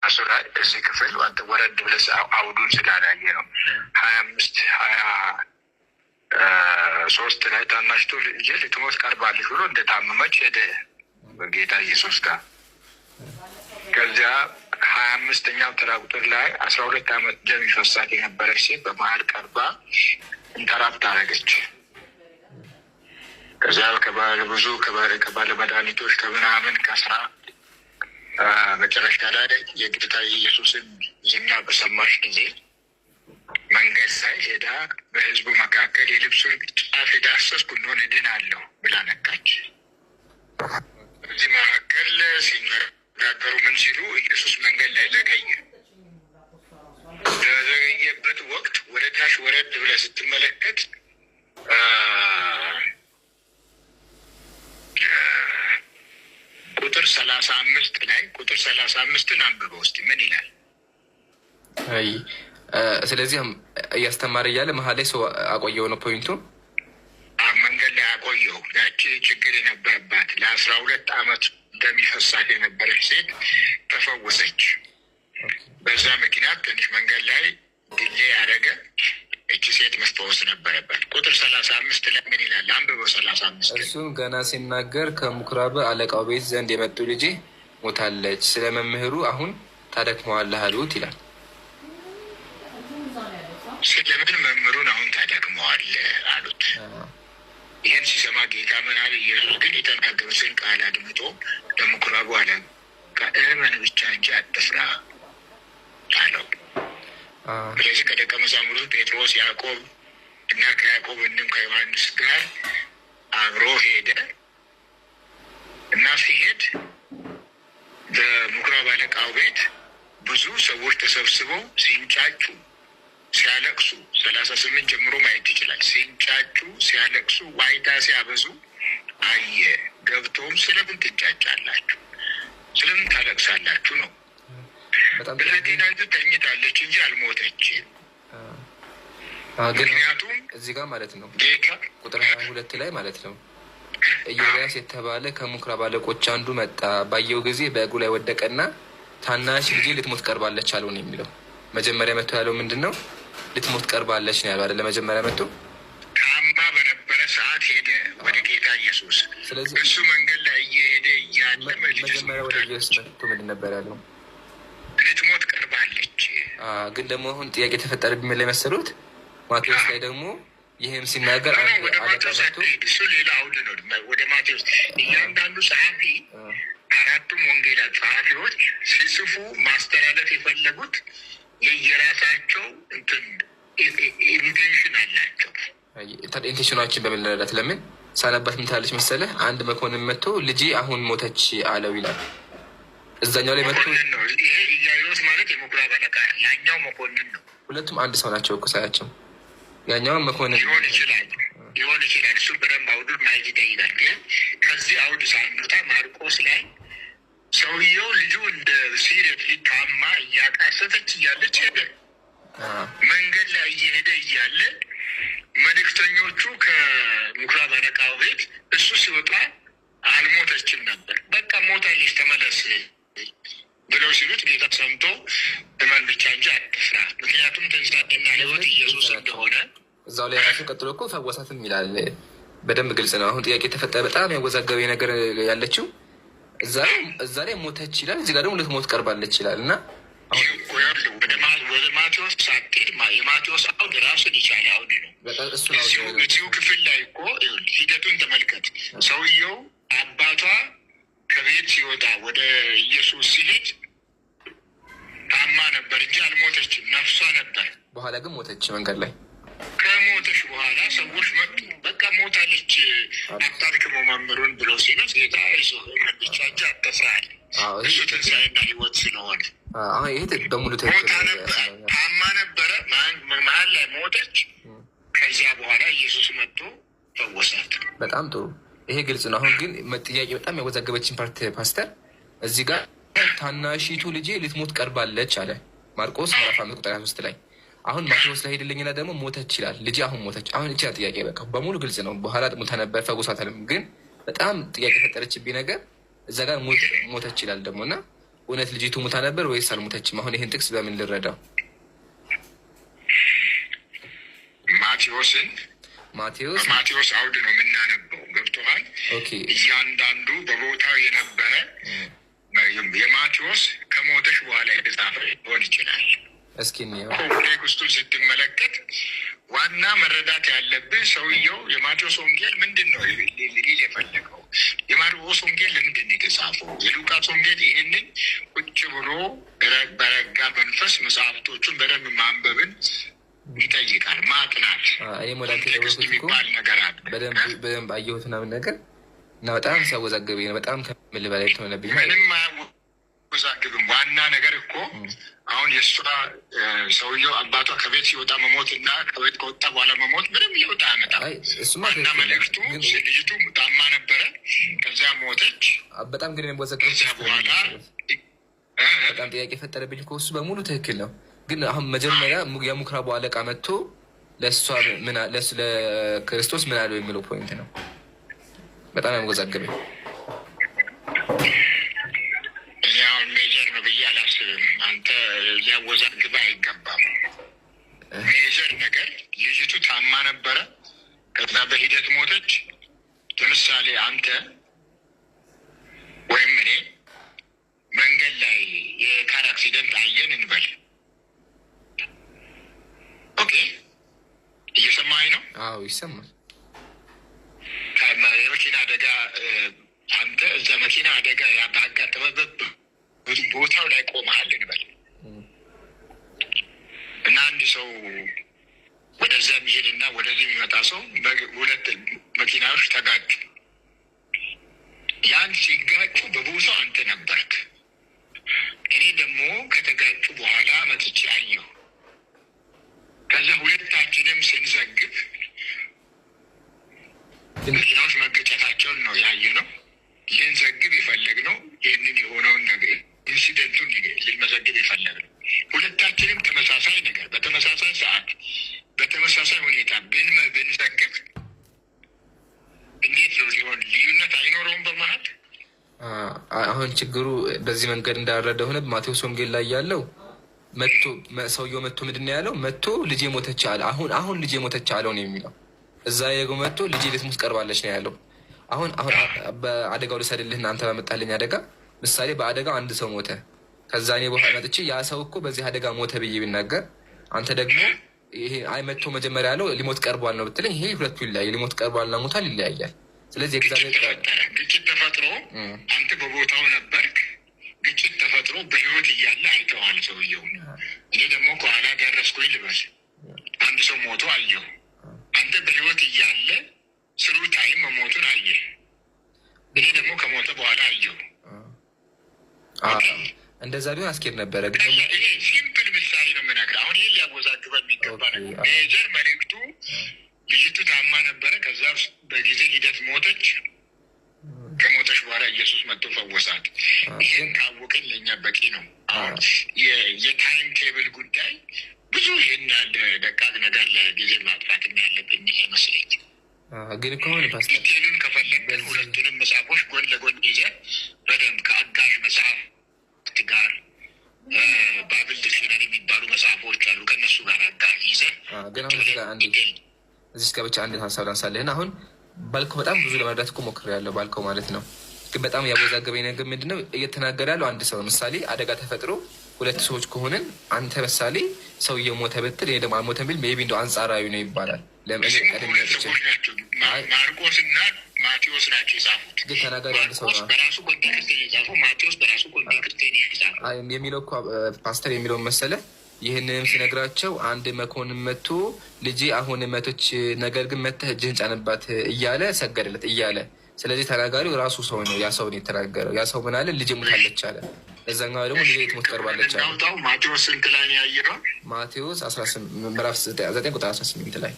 እሱ ላይ እዚህ ክፍል አንተ ወረድ ብለህ አውዱን ስላላየ ነው። 25 23 ላይ ታናሽቱ ልጄ ልትሞት ቀርባለች ብሎ እንደታመመች ሄደ ጌታ ኢየሱስ ጋር። ከዚያ 25ኛው ተራ ቁጥር ላይ 12 ዓመት ደም ይፈሳት የነበረች ሴት በመሀል ቀርባ interrupt አደረገች። ከዚያ ከባለ ብዙ ከባለ መድኃኒቶች ከምናምን ከስራ መጨረሻ ላይ የጌታ ኢየሱስን ዝና በሰማች ጊዜ መንገድ ላይ ሄዳ በሕዝቡ መካከል የልብሱን ጫፍ የዳሰስኩ እንደሆነ እድናለሁ ብላ ነካች። በዚህ መካከል ሲነጋገሩ ምን ሲሉ ኢየሱስ መንገድ ላይ ዘገየ። በዘገየበት ወቅት ወደ ታች ወረድ ብለህ ስትመለከት ቁጥር 35 ላይ፣ ቁጥር 35ን አንብበው እስኪ ምን ይላል? አይ፣ ስለዚህ እያስተማረ እያለ መሀል ላይ ሰው አቆየው ነው point ኡ። መንገድ ላይ አቆየው። ያቺ ችግር የነበረባት ለ12 ዓመት ደም ይፈሳት የነበረች ሴት ተፈወሰች። በዛ ምክንያት ትንሽ መንገድ ላይ delay ያደረገ እቺ ሴት መፈወስ ነበረበት። ቁጥር 35 ላይ ምን ይላል? አንብበው 35። እርሱም ገና ሲናገር ከምኩራብ አለቃው ቤት ዘንድ የመጡ ልጄ ሞታለች፣ ስለ መምህሩ አሁን ታደክመዋለህ አሉት ይላል። ስለምን መምህሩን አሁን ታደክመዋለህ አሉት። ይህን ሲሰማ ጌታ ምን አለ? ኢየሱስ ግን የተናገሩትን ቃል አድምጦ ለምኩራቡ አለቃ እመን ብቻ እንጂ አትፍራ አለው። ስለዚህ ከደቀ መዛሙርቱ ጴጥሮስ፣ ያዕቆብ እና ከያዕቆብ ወንድም ከዮሐንስ ጋር አብሮ ሄደ እና ሲሄድ በምኩራብ አለቃው ቤት ብዙ ሰዎች ተሰብስበው ሲንጫጩ ሲያለቅሱ፣ 38 ጀምሮ ማየት ይችላል። ሲንጫጩ ሲያለቅሱ ዋይታ ሲያበዙ አየ። ገብቶም ስለምን ትንጫጫላችሁ? ስለምን ታለቅሳላችሁ ነው። ብላቴናይቱ ተኝታለች እንጂ አልሞተችም። ግን ምክንያቱም እዚህ ጋር ማለት ነው ጌታ ቁጥር 22 ላይ ማለት ነው ኢያኢሮስ የተባለ ከምኩራብ አለቆች አንዱ መጣ። ባየው ጊዜ በእግሩ ላይ ወደቀና ታናሽ ልጄ ልትሞት ቀርባለች አለው ነው የሚለው። መጀመሪያ መጥቶ ያለው ምንድን ነው? ልትሞት ቀርባለች ነው ያለው አይደለ? መጀመሪያ መጥቶ ታማ በነበረ ሰዓት ሄደ ወደ ጌታ ኢየሱስ። ስለዚህ እሱ መንገድ ላይ እየሄደ እያለ ልጅቱ መጀመሪያ ወደ ኢየሱስ መጥቶ ምንድን ነበር ያለው? ልትሞት ቀርባለች። ግን ደግሞ አሁን ጥያቄ የተፈጠረብኝ ምን ላይ መሰሉት? ማቴዎስ ላይ ደግሞ ይህም ሲናገር አንድ ወደ አለቃ ማቴዎስ መጥቶ አትሄድ። እሱ ሌላ አውድ ነው። ወደ ማቴዎስ እያንዳንዱ ጸሐፊ፣ አራቱም ወንጌላት ጸሐፊዎች ሲጽፉ ማስተላለፍ የፈለጉት የየራሳቸው እንትን intention አላቸው። Intention ኣችን በመረዳት ለምን ሳነባት ምን ትላለች መሰለህ? አንድ መኮንን መጥቶ ልጄ አሁን ሞተች አለው ይላል። እዛኛው ላይ መጥቶ መኮንን ነው ይሄ። ኢያኢሮስ ማለት የምኩራብ አለቃ፣ ያኛው መኮንን ነው። ሁለቱም አንድ ሰው ናቸው እኮ ሳያቸው፣ ያኛውን መኮንን ሊሆን ይችላል፣ ሊሆን ይችላል። እሱ በደንብ አውዱን ማየት ይጠይቃል። ግን ከዚህ አውድ ሳንወጣ ማርቆስ ላይ ሰውየው ልጁ እንደ seriously ታማ እያቃሰተች እያለች ሄደ። መንገድ ላይ እየሄደ እያለ መልእክተኞቹ ከምኩራብ አለቃው ቤት እሱ ሲወጣ አልሞተችም ነበር። በቃ ሞታለች ተመለስ ብለው ሲሉት ጌታ ሰምቶ እመን ብቻ እንጂ አትፍራ፣ ምክንያቱም ትንሣኤና ሕይወት ኢየሱስ እንደሆነ። እዛው ላይ ራሱ ቀጥሎ እኮ ፈወሳትም ይላል። በደንብ ግልጽ ነው። አሁን ጥያቄ የተፈጠረ በጣም ያወዛገበ ነገር ያለችው እዛ ላይ ሞተች ይላል፣ እዚህ ጋር ደግሞ ልትሞት ቀርባለች ይላል እና ይህ እኮ ያለው ወደ ማቴዎስ ሳትሄድ የማቴዎስ አውድ ራሱን የቻለ አውድ ነው። በጣም እሱ እዚሁ ክፍል ላይ እኮ ይኸውልህ ሂደቱን ተመልከት። ሰውየው አባቷ ከቤት ሲወጣ ወደ ኢየሱስ ሲሄድ ታማ ነበር እንጂ አልሞተችም፣ ነፍሷ ነበር። በኋላ ግን ሞተች መንገድ ላይ። ከሞተች በኋላ ሰዎች መጡ። በቃ ሞታለች፣ አታድክመው መምህሩን ብለው ሲሉት ጌታ አይዞህ እመን ብቻ እንጂ አትፍራ አለ። እሱ ትንሣኤና ሕይወት ስለሆነ። አሁን ይሄ በሙሉ ሞታ ትክክል ነበር፣ ታማ ነበረ፣ መሀል ላይ ሞተች። ከዚያ በኋላ ኢየሱስ መጥቶ ፈወሳት። በጣም ጥሩ፣ ይሄ ግልጽ ነው። አሁን ግን ጥያቄ በጣም ያወዛገበችን part ፓስተር፣ እዚህ ጋር ታናሺቱ ልጄ ልትሞት ቀርባለች አለ ማርቆስ ምዕራፍ 5 ቁጥር 23 ላይ። አሁን ማቴዎስ ላይ ሄድልኝና ደግሞ ሞተች ይላል። ልጄ አሁን ሞተች። አሁን እቺ ጥያቄ በቃ በሙሉ ግልጽ ነው። በኋላ ሞታ ነበር ፈውሳታልም። ግን በጣም ጥያቄ የፈጠረችብኝ ነገር እዛ ጋር ሞተች ይላል ደግሞ እና እውነት ልጅቱ ሙታ ነበር ወይስ አልሞተችም? አሁን ይህን ጥቅስ በምን ልረዳው? ማቴዎስን ማቴዎስ በማቴዎስ አውድ ነው የምናነበው። ገብቶሃል? Okay። እያንዳንዱ በቦታው የነበረ የማቴዎስ ከሞተች በኋላ የተጻፈ ሊሆን ይችላል። እስኪ እንየው። Context ኡን ስትመለከት ዋና መረዳት ያለብህ ሰውየው የማቴዎስ ወንጌል ምንድን ነው ሊል የፈለገው? የማርቆስ ወንጌል ለምንድን ነው የተጻፈው? የሉቃስ ወንጌል ይህንን ቁጭ ብሎ በረጋ መንፈስ መጽሐፍቶቹን በደንብ ማንበብን ይጠይቃል። ማጥናት እኔም ወደ አንተ Context የደወልኩት እኮ የሚባል ነገር አለ። በደንብ አየሁት ምናምን ነገር እና በጣም ሲያወዛግበኝ ነው። በጣም ከምል በላይ ሆነብኝ። ምንም አያወዛግብም። ዋና ነገር እኮ አሁን የእሷ ሰውየው አባቷ ከቤት ሲወጣ መሞት እና ከቤት ከወጣ በኋላ መሞት ምንም ለውጥ አያመጣም። አይ እሱማ ዋና ትክክል ነው፣ መልእክቱ ግን ልጅቱ ታማ ነበረ፣ ከዚያ ሞተች። በጣም ግን የሚያወዛግበኝ ከዚያ በኋላ በጣም ጥያቄ የፈጠረብኝ እኮ እሱ በሙሉ ትክክል ነው። ግን አሁን መጀመሪያ የምኩራቡ አለቃ መጥቶ ለእሷ ለክርስቶስ ምን አለው የሚለው point ነው በጣም ያወዛገበኝ። እኔ አሁን major ነው ብዬ አላስብም። አንተ ሊያወዛግብህ አይገባም። Major ነገር ልጅቱ ታማ ነበረ፣ ከዛ በሂደት ሞተች። ለምሳሌ አንተ ወይም እኔ መንገድ ላይ የ car accident አየን እንበል። Okay፣ እየሰማኸኝ ነው? አዎ ይሰማል። የመኪና አደጋ አንተ እዛ መኪና አደጋ ባጋጠመበት ቦታው ላይ ቆመሃል እንበል እና አንድ ሰው ወደዛ የሚሄድና ወደዚህ የሚመጣ ሰው ሁለት መኪናዎች ተጋጩ። ያን ሲጋጩ በቦታው አንተ ነበርክ። እኔ ደግሞ ከተጋጩ በኋላ መጥቼ አየሁ። ከዛ ሁለታችንም ስንዘግብ መኪናዎች መገጨታቸውን ነው ያየነው። ልንዘግብ የፈለግነው ይህንን የሆነውን ነገር incident ኡን ልንመዘግብ የፈለግነው ሁለታችንም ተመሳሳይ ነገር በተመሳሳይ ሰዓት በተመሳሳይ ሁኔታ ብንዘግብ እንዴት ነው ሊሆን? ልዩነት አይኖረውም በመሀል? አሁን ችግሩ በዚህ መንገድ እንዳረደ ሆነ። ማቴዎስ ወንጌል ላይ ያለው መጥቶ ሰውየው መጥቶ ምንድን ነው ያለው? መጥቶ ልጄ ሞተች አለ። አሁን አሁን ልጄ ሞተች አለው ነው የሚለው። እዛ ደግሞ መጥቶ ልጄ ልትሞት ቀርባለች ነው ያለው። አሁን አሁን በአደጋው ልሰድልህ አንተ ባመጣልኝ አደጋ ምሳሌ በአደጋው አንድ ሰው ሞተ። ከዛ እኔ በኋላ መጥቼ ያ ሰው እኮ በዚህ አደጋ ሞተ ብዬ ቢናገር አንተ ደግሞ ይሄ አይ መጥቶ መጀመሪያ ያለው ሊሞት ቀርቧል ነው ብትለኝ፣ ይሄ ሁለቱ ይለያያል። ሊሞት ቀርቧልና ሞቷል ይለያያል። ስለዚህ የእግዚአብሔር ግጭት ተፈጠረ። ግጭት ተፈጥሮ አንተ በቦታው ነበርክ። ግጭት ተፈጥሮ በህይወት እያለ አይተዋል ሰውየውን። እኔ ደግሞ ከኋላ ደረስኩኝ ልበል። አንድ ሰው ሞቶ አየሁ። አንተ በህይወት እያለ through time መሞቱን አየህ። እኔ ደግሞ ከሞተ በኋላ አየሁ። እንደዛ ቢሆን አስኬድ ነበረ። ግን ይሄ simple ምሳሌ ነው የምነግርህ። አሁን ይሄን ሊያወዛግበ የሚገባ ነገር major መልእክቱ ልጅቱ ታማ ነበረ። ከዛ በጊዜ ሂደት ሞተች። ከሞተች በኋላ ኢየሱስ መጥቶ ፈወሳት። ይህን ካወቅን ለእኛ በቂ ነው። አሁን የ time table ጉዳይ ብዙ ይህን ያለ ደቃቅ ነገር ለጊዜ ማጥፋት ያለብኝ አይመስለኝም። ግን እኮ አሁን ፓስተር Detail ኡን ከፈለግን ሁለቱንም መጽሐፎች ጎን ለጎን ይዘህ በደንብ ከአጋዥ መጽሐፍት ጋር Bible dictionary የሚባሉ መጽሐፎች አሉ። ከእነሱ ጋር አጋዥ ይዘህ ግን አሁን እዚህ ጋር አንድ እዚህ ጋር ብቻ አንድ ሀሳብ ላንሳልህን። አሁን ባልከው በጣም ብዙ ለመረዳት እኮ ሞክሬያለሁ፣ ባልከው ማለት ነው። ግን በጣም ያወዛገበኝ ነገር ምንድነው እየተናገረ ያለው አንድ ሰው ምሳሌ አደጋ ተፈጥሮ ሁለት ሰዎች ከሆንን አንተ ምሳሌ ሰውዬው ሞተ ብትል እኔ ደግሞ አልሞተም ብል maybe እንደው አንጻራዊ ነው ይባላል። ለምን ቀድሜ ሁለት ሰዎች ናቸው፣ ማርቆስ እና ማቴዎስ ናቸው የጻፉት። ግን ተናጋሪ አንድ ሰው ማርቆስ ነው በራሱ context የጻፈው፣ ማቴዎስ በራሱ context የጻፈው። የሚለው እኮ ፓስተር የሚለውን መሰለ። ይህንንም ሲነግራቸው አንድ መኮንን መጥቶ ልጄ አሁን መቶች፣ ነገር ግን መተህ እጅህን ጫንባት እያለ ሰገደለት እያለ። ስለዚህ ተናጋሪው ራሱ ሰው ነው። ያ ሰው ነው የተናገረው። ያ ሰው ምን አለ? ልጄ ሙታለች አለ። እዛኛው ደግሞ ልጄ ልትሞት ቀርባለች አለ። እናውጣው። ማቴዎስ ስንት ላይ ነው ያየነው? ማቴዎስ ምዕራፍ 9 ቁጥር 18 ላይ።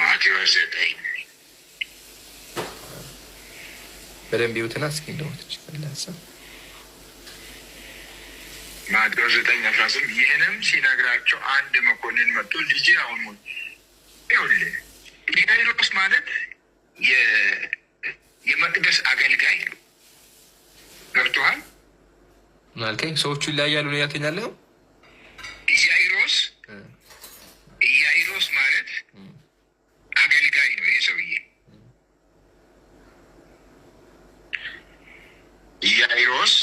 ማቴዎስ 9። በደንብ ይዩትና እስኪ እንደው ትችላለህ ሀሳብ። ማቴዎስ 9:18። ይህንም ሲነግራቸው አንድ መኮንን መጥቶ ልጄ አሁን ሞት። ይኸውልህ ኢያኢሮስ ማለት የመቅደስ አገልጋይ ነው። ገብቶሃል? ምን አልከኝ? ሰዎቹ ይለያያሉ ነው ያልከኝ ያለኸው? ኢያኢሮስ ኢያኢሮስ ማለት አገልጋይ ነው። ይሄ ሰውዬ ኢያኢሮስ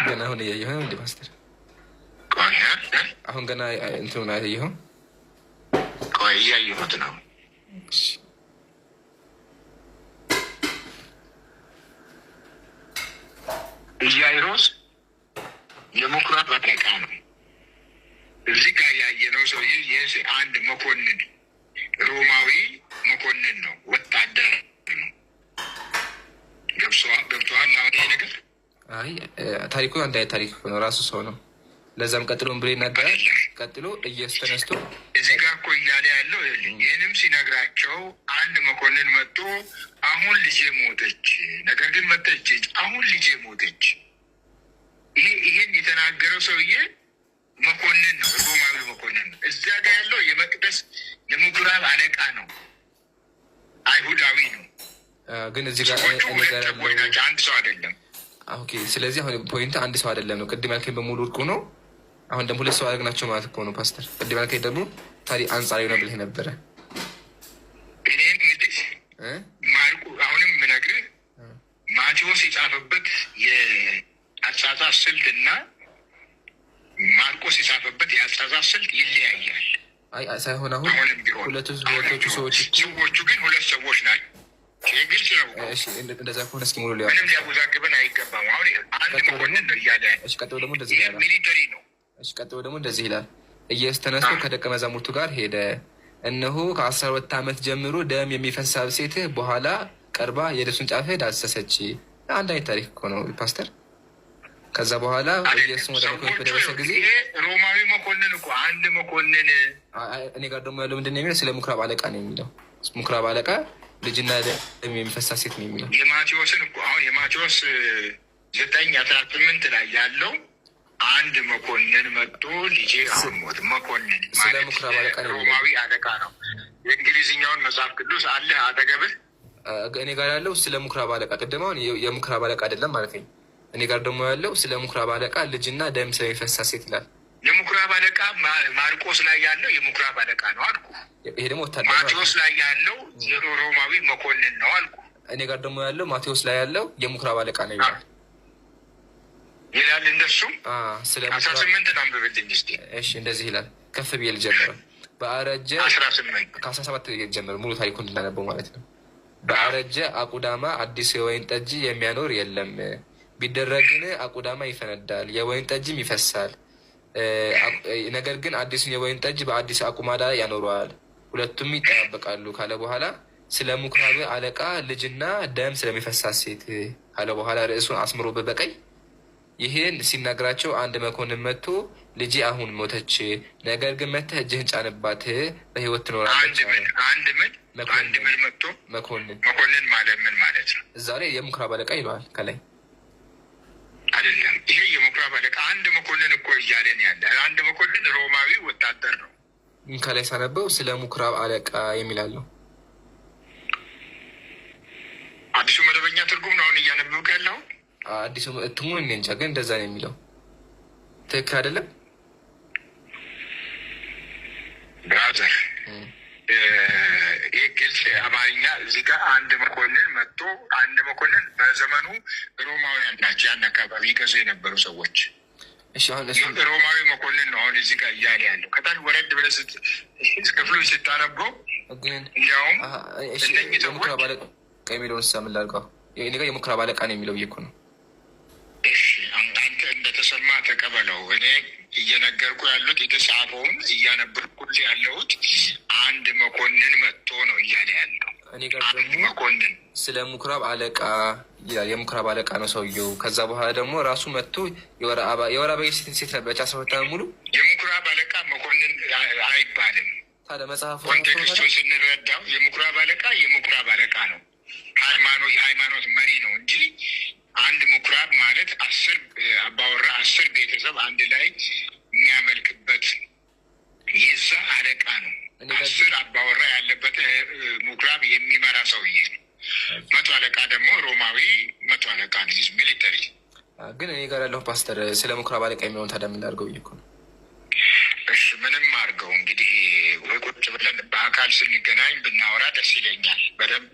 ገና አሁን እያየኸው ነው እንዴ ፓስተር? ቆይ አሁን ገና እንትኑን አያየኸው? ቆይ እያየሁት ነው። ኢያኢሮስ የምኩራብ አለቃ ነው። እዚህ ጋር ያየነው ሰውዬ አንድ መኮንን፣ ሮማዊ መኮንን ነው፣ ወታደር ነው። ገብቶሃል አሁን ይሄ ነገር? አይ ታሪኩ አንድ አይነት ታሪክ ነው፣ ራሱ ሰው ነው። ለዛም ቀጥሎ ብሎ ይናገራል። ቀጥሎ ኢየሱስ ተነስቶ እዚህ ጋር እኮ እያለ ያለው ይህንም ሲነግራቸው አንድ መኮንን መጥቶ አሁን ልጄ ሞተች፣ ነገር ግን መጥተህ አሁን ልጄ ሞተች። ይሄን የተናገረው ሰውዬ መኮንን ነው፣ ሮማዊ መኮንን ነው። እዚያ ጋር ያለው የመቅደስ የምኩራብ አለቃ ነው፣ አይሁዳዊ ነው። ግን እዚህ ጋር ሰዎቹ ሁለት ሰዎች ናቸው፣ አንድ ሰው አይደለም። Okay። ስለዚህ አሁን point አንድ ሰው አይደለም ነው። ቅድም ያልከኝ በሙሉ ውድቅ ነው። አሁን ደግሞ ሁለት ሰው አደረግናቸው ማለት እኮ ነው ፓስተር። ቅድም ያልከኝ ደግሞ ታሪክ አንጻራዊ ነው ብለህ ነበረ። እኔ እንግዲህ ማርቁ አሁንም የምነግርህ ማቴዎስ የጻፈበት የአጻጻፍ ስልት እና ማርቆስ የጻፈበት የአጻጻፍ ስልት ይለያያል። አይ ሳይሆን አሁን አሁንም ቢሆን ሁለቱ ሰዎች ሰዎቹ ግን ሁለት ሰዎች ናቸው። ግልጽ ነው። እንደዛ ከሆነ እስኪ ሙሉ ምንም ሊያወዛግበን አይገባም። አሁን አንድ መኮንን ነው እያለ ያለ ቀጥሎ ደግሞ እንደዚህ ይላል። Military ነው። እሺ ቀጥሎ ደግሞ እንደዚህ ይላል። ኢየሱስ ተነስቶ ከደቀ መዛሙርቱ ጋር ሄደ። እነሆ ከ12 ዓመት ጀምሮ ደም የሚፈሳት ሴት በኋላ ቀርባ የልብሱን ጫፍ ዳሰሰች። አንድ አይነት ታሪክ እኮ ነው ፓስተር። ከዛ በኋላ ኢየሱስ ወደ መኮንን በደረሰ ጊዜ ሮማዊ መኮንን እኮ አንድ መኮንን። እኔ ጋር ደግሞ ያለው ምንድን ነው የሚለው? ስለ ምኩራብ አለቃ ነው የሚለው። ምኩራብ አለቃ ልጅና ደም የሚፈሳ ሴት ነው የሚለው። የማቴዎስን እኮ አሁን የማቴዎስ 9:18 ላይ ያለው አንድ መኮንን መጥቶ ልጄ አሁን ሞት። መኮንን ስለ ምኩራብ አለቃ ነው፣ ሮማዊ አለቃ ነው። የእንግሊዝኛውን መጽሐፍ ቅዱስ አለ አጠገብህ? እኔ ጋር ያለው ስለ ምኩራብ አለቃ፣ ቅድም አሁን የምኩራብ አለቃ አይደለም ማለት ነው። እኔ ጋር ደግሞ ያለው ስለ ምኩራብ አለቃ ልጅና ደም ስለሚፈሳ ሴት ይላል። የምኩራብ አለቃ ማርቆስ ላይ ያለው የምኩራብ አለቃ ነው አልኩ። ይሄ ደግሞ ወታደር ነው። ማቴዎስ ላይ ያለው የሮማዊ መኮንን ነው አልኩ። እኔ ጋር ደግሞ ያለው ማቴዎስ ላይ ያለው የምኩራብ አለቃ ነው ይላል ይላል እንደሱ። ስለ 18 አንብብልኝ እስኪ። እሺ እንደዚህ ይላል። ከፍ ብዬ ልጀምረው። በአረጀ 18 ከ17 ጀምር ሙሉ ታሪኩ እንድናነበው ማለት ነው። በአረጀ አቁዳማ አዲስ የወይን ጠጅ የሚያኖር የለም። ቢደረግን አቁዳማ ይፈነዳል፣ የወይን ጠጅም ይፈሳል። ነገር ግን አዲሱን የወይን ጠጅ በአዲስ አቁማዳ ያኖረዋል፣ ሁለቱም ይጠባበቃሉ ካለ በኋላ ስለ ምኩራብ አለቃ ልጅና ደም ስለሚፈሳት ሴት ካለ በኋላ ርዕሱን አስምሮበት በቀይ ይህን ሲናገራቸው አንድ መኮንን መጥቶ ልጄ አሁን ሞተች፣ ነገር ግን መጥተህ እጅህን ጫንባት በሕይወት ትኖራለች። አንድ ምን አንድ ምን መጥቶ መኮንን መኮንን ማለት ምን ማለት ነው? እዛ ላይ የምኩራብ አለቃ ይለዋል ከላይ አይደለም። ይሄ የምኩራብ አለቃ አንድ መኮንን እኮ እያለን ያለ አንድ መኮንን ሮማዊ ወታደር ነው። ከላይ ሳነበው ስለ ምኩራብ አለቃ የሚላለው አዲሱ መደበኛ ትርጉም ነው አሁን እያነበብክ ያለው። አዲሱ እትሙን እኔ እንጃ፣ ግን እንደዛ ነው የሚለው። ትክክል አይደለም Brother? ይህ ግልጽ አማርኛ እዚህ ጋር አንድ መኮንን መጥቶ፣ አንድ መኮንን በዘመኑ ሮማውያን ናቸው ያን አካባቢ ይገዙ የነበሩ ሰዎች። እሺ አሁን እሱ ሮማዊ መኮንን ነው አሁን እዚህ ጋር እያለ ያለው። ከታች ወረድ ብለህ ክፍሉን ስታነበው ግን እንዲያውም እነኚህ ሰዎች የምኩራብ አለቃ የሚለውን ምን ላድርገው? እኔ ጋር የምኩራብ አለቃ ነው የሚለው እኮ ነው። እሺ አንተ እንደተሰማ ተቀበለው። እኔ እየነገርኩ ያሉት የተጻፈውን እያነበብኩት ያለሁት አንድ መኮንን መጥቶ ነው እያለ ያለው። እኔ ጋር አንድ ደግሞ መኮንን ስለ ምኩራብ አለቃ ይላል። የምኩራብ አለቃ ነው ሰውየው። ከዛ በኋላ ደግሞ ራሱ መጥቶ የወር አበባ ሴት ነበረች 12 ዓመት ሙሉ። የምኩራብ አለቃ መኮንን አይባልም። ታዲያ መጽሐፉ Context ኡን ስንረዳው የምኩራብ አለቃ የምኩራብ አለቃ ነው፣ የሃይማኖት መሪ ነው እንጂ አንድ ምኩራብ ማለት 10 አባወራ 10 ቤተሰብ አንድ ላይ የሚያመልክበት የዛ አለቃ ነው። 10 አባወራ ያለበት ምኩራብ የሚመራ ሰውዬ ነው። መቶ አለቃ ደግሞ ሮማዊ መቶ አለቃ ነው። Military። ግን እኔ ጋር ያለሁ ፓስተር ስለ ምኩራብ አለቃ የሚሆን ታዲያ ምን ላድርገው ብዬ እኮ ነው። እሺ ምንም አድርገው እንግዲህ ወይ ቁጭ ብለን በአካል ስንገናኝ ብናወራ ደስ ይለኛል። በደንብ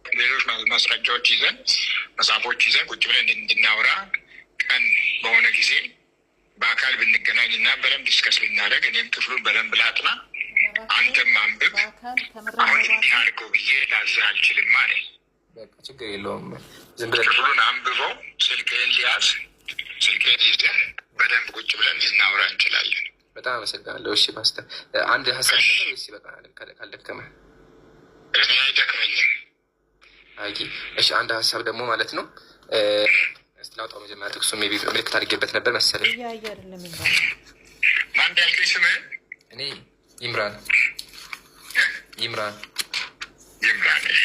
ሌሎች ማስረጃዎች ይዘን፣ መጽሐፎች ይዘን ቁጭ ብለን እንድናወራ ቀን በሆነ ጊዜ በአካል ብንገናኝ እና በደንብ discuss ብናደርግ፣ እኔም ክፍሉን በደንብ ላጥና፣ አንተም አንብብ። አሁን እንዲህ አድርገው ብዬ ላዝህ አልችልም አለ። በቃ ችግር የለውም። ዝም ብለን ክፍሉን አንብበው፣ ስልክህን ሊያዝ፣ ስልክህን ይዘህ በደንብ ቁጭ ብለን ልናወራ እንችላለን። በጣም አመሰግናለሁ። እሺ ፓስተር፣ አንድ ሀሳብ ወይስ ይበቃል? ካልደከመ እኔ አይደክመኝም። አይ እሺ፣ አንድ ሀሳብ ደግሞ ማለት ነው። እስቲ ላውጣው መጀመሪያ ጥቅሱ፣ maybe ምልክት አድርጌበት ነበር መሰለኝ። እያየ አይደለም ይባላል። ማን ያልከኝ ስምህን? እኔ ይምራን፣ ይምራን። ይምራን። እሺ።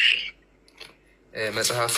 መጽሐፉ